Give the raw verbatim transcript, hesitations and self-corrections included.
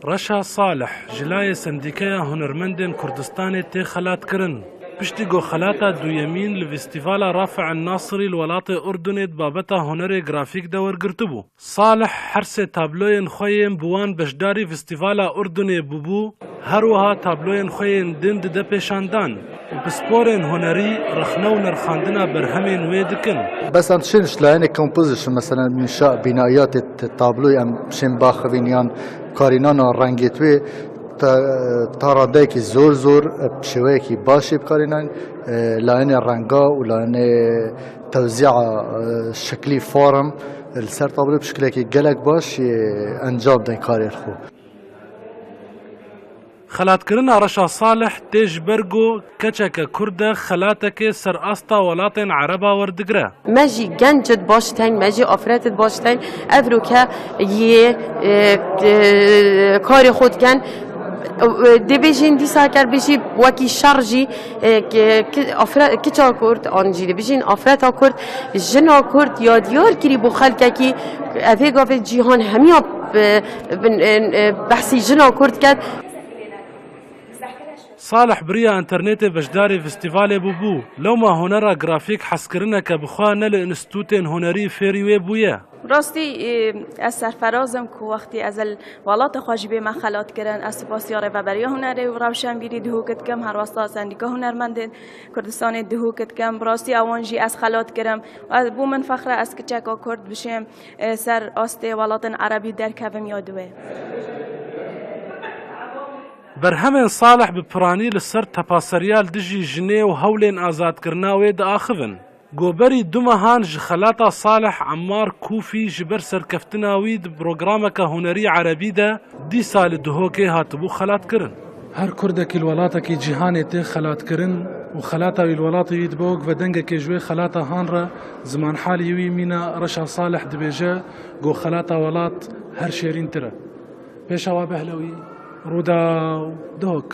Reşa Salih ji layê Sendîkeya Hunermendên Kurdistanê tê xelatkirin. Piştî ku xelata duyemîn li Festîvala Rafi'en Nasirî li welatê Urdunê di babeta hunerê grafîk de wergirtibû. Salih her sê tabloyên xwe yên bi wan beşdarî Festîvala Urdunê bûbû, her wiha tabloyên xwe yên din dide pêşandan û pisporên hunerî rexne û nirxandina berhemên wê dikin. Bes em şên ji layene composition, mesela inşa binaiyatê t-, tabloyê em şên baxivîn yan karînana rengê wê ta, ta radeyekî zor zor, e, bi şêweyekî baş ê bikarînin, e, layene renga û layene tewzîa, e, şeklî form, e, li ser tablo bi şekilekî gelek baş, e, encam den karê xwe. Xelatkirina Reşa Salih tê ji ber ku keçeke Kurd e xelatekê ser asta welatên Ereba werdigire. Me jî genc id baş tên, me jî afret id baş tên. Evroke yê, e, e, karê xwe dikin. E, dibêjin dîsa ker bijî wekî şer jî, e, ki-, ki-, afre-, kiça Kurd, an jî dibêjin afreta Kurd, jina Kurd ya diyar kirî bo xelkekî, evê gavê cîhan hemiya, e, bin, e, e, behsî jina Kurd ket. Salih bi riya înternetê beşdarî festîvalê bûbû. Lewma hunera grafîk hezkirineke bi xwe ne li înstîtûtên hunerî fêrî wê bûye. Rastî, e, ez serferaz im ku wextî ez li welata xwe jî bê me xelat kirin. Ez sipasiya Rêveberiya Hunerê û Rewşenbîrî Dihok dikim, her wesa Sendîka Hunermendên Kurdistanê Dihok dikim. Bi rastî ewan jî ez xelat kirim. Ez, bû min fexr e, ez kiçeka Kurd bişêm, e, ser astê welatên Erebî derkevim ya di wê. Berhemên Salih bi piranî li ser tepaseriya li dijî jinê û hewlên azadkirina wê diaxivin. Goberî du mehan ji xelata Salih Emmar Kûfî ji ber serkeftina wî di programeke hunerî erebî de dîsa li Duhokê hatibû xelatkirin. Her kurdekî li welatekî cîhanê tê xelatkirin û xelata wî li welatê wî dibe wek vedengekê ji wê xelata han re zimanhalî wî mîna Reşa Salih dibêje ku xelata welat her şêrîntir e. Pêşawa Behlewî, Rûdaw, Duhok.